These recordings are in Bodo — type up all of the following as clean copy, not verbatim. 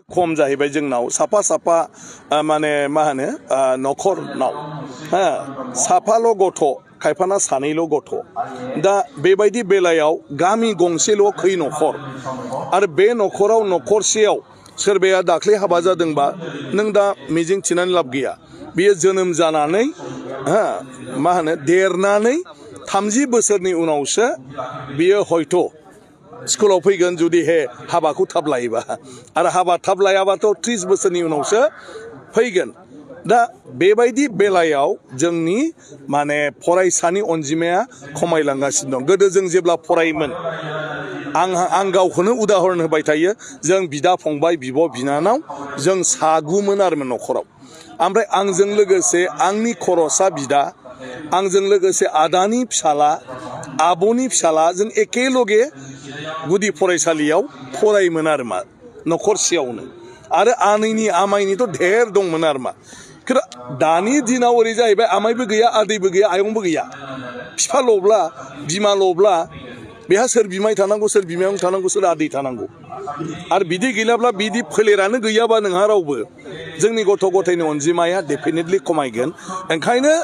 खम जाहैबाय जोंनाव साफा साफा माने मा होनो न'खरनाव साफाल' गथ' खायफाना सानैल' गथ' दा बेबायदि बेलायाव गामि गंसेल' खै न'खर आरो बे न'खराव न'खरसेयाव सोरबाया दाख्लै हाबा जादोंबा नों दा मिजिं थिनानै लाब गैया बियो जोनोम जानानै मा होनो देरनानै 30 बोसोरनि उनावसो बियो हयथ' स्कुलाव फैगोन जुदि हाबाखौ थाब लायोबा आरो हाबा थाब लायाबाथ' 30 बोसोरनि उनावसो फैगोन दा बेबायदि बेलायाव जोंनि माने फरायसानि अनजिमाया खमायलांगासिनो दं गोदो जों जेब्ला फरायोमोन आं गावखौनो उदाहरन होबाय थायो जों बिदा फंबाय बिब' बिनानाव जों सागुमोन आरोमोन न'खराव ओमफ्राय आंजों लोगोसे आंनि खर'सा बिदा आंजों लोगोसे आदानि फिसाला आब'नि फिसाला जों एखेलगे गुदि फरायसालियाव फरायोमोन आरो मा न'खरसेयावनो आरो आनैनि आमाइनिथ' ढेर दंमोन आरो मा दानि दिनाव ओरै जाहैबाय आमाइबो गैया आदैबो गैया आयंबो गैया बिफाल'ब्ला बिमाल'ब्ला बेहा सोर बिमाय थानांगौ सोर बिमायं थानांगौ सोर आदै थानांगौ आरो बिदि गैलाब्ला बिदि फोलेरानो गैयाबा नोंहा रावबो जोंनि गथ' गथायनि अनजिमाया डेफिनेटलि खमायगोन ओंखायनो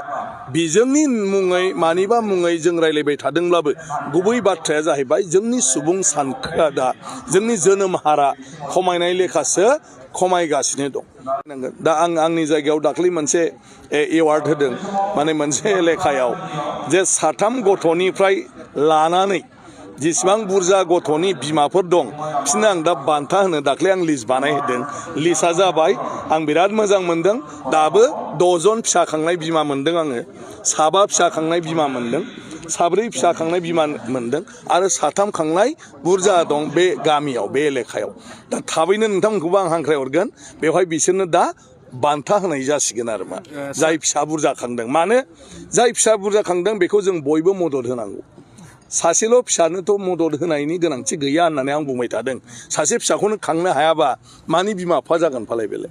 बिजोंनि मुङै मानिबा मुङै जों रायलायबाय थादोंब्लाबो गुबै बाथ्राया जाहैबाय जोंनि सुबुं सानखोआ दा जोंनि जोनोम हारा खमायनाय लेखासो खमायगासिनो दं दा आंनि जायगायाव दाख्लै मोनसे एवार्ड होदों माने मोनसे लेखायाव जे 3 गथ'निफ्राय लानानै जेसेबां बुरजा गथ'नि बिमाफोर दं बिसोरनो आं दा बान्था होनो दाख्लै आं लिस्ट बानायहोदों लिस्टआ जाबाय आं बिराद मोजां मोनदों दाबो 6 जन फिसा खांनाय बिमा मोनदों आङो 7 फिसा खांनाय बिमा मोनदों 4 फिसा खांनाय बिमा मोनदों आरो 3 खांनाय बुरजा दं बे गामियाव बे एलेखायाव दा थाबैनो नोंथांमोनखौबो आं हांख्राय हरगोन बेवहाय बिसोरनो दा बान्था होनाय जासिगोन आरो मा जाय फिसा बुरजा खांदों मानो जाय फिसा बुरजा खांदों बेखौ जों बयबो मदद होनांगौ सासेल' फिसानोथ' मदद होनायनि गोनांथि गैया होननानै आं बुंबाय थादों सासे फिसाखौनो खांनो हायाबा मानि बिमा बिफा जागोन फालाय बेलाय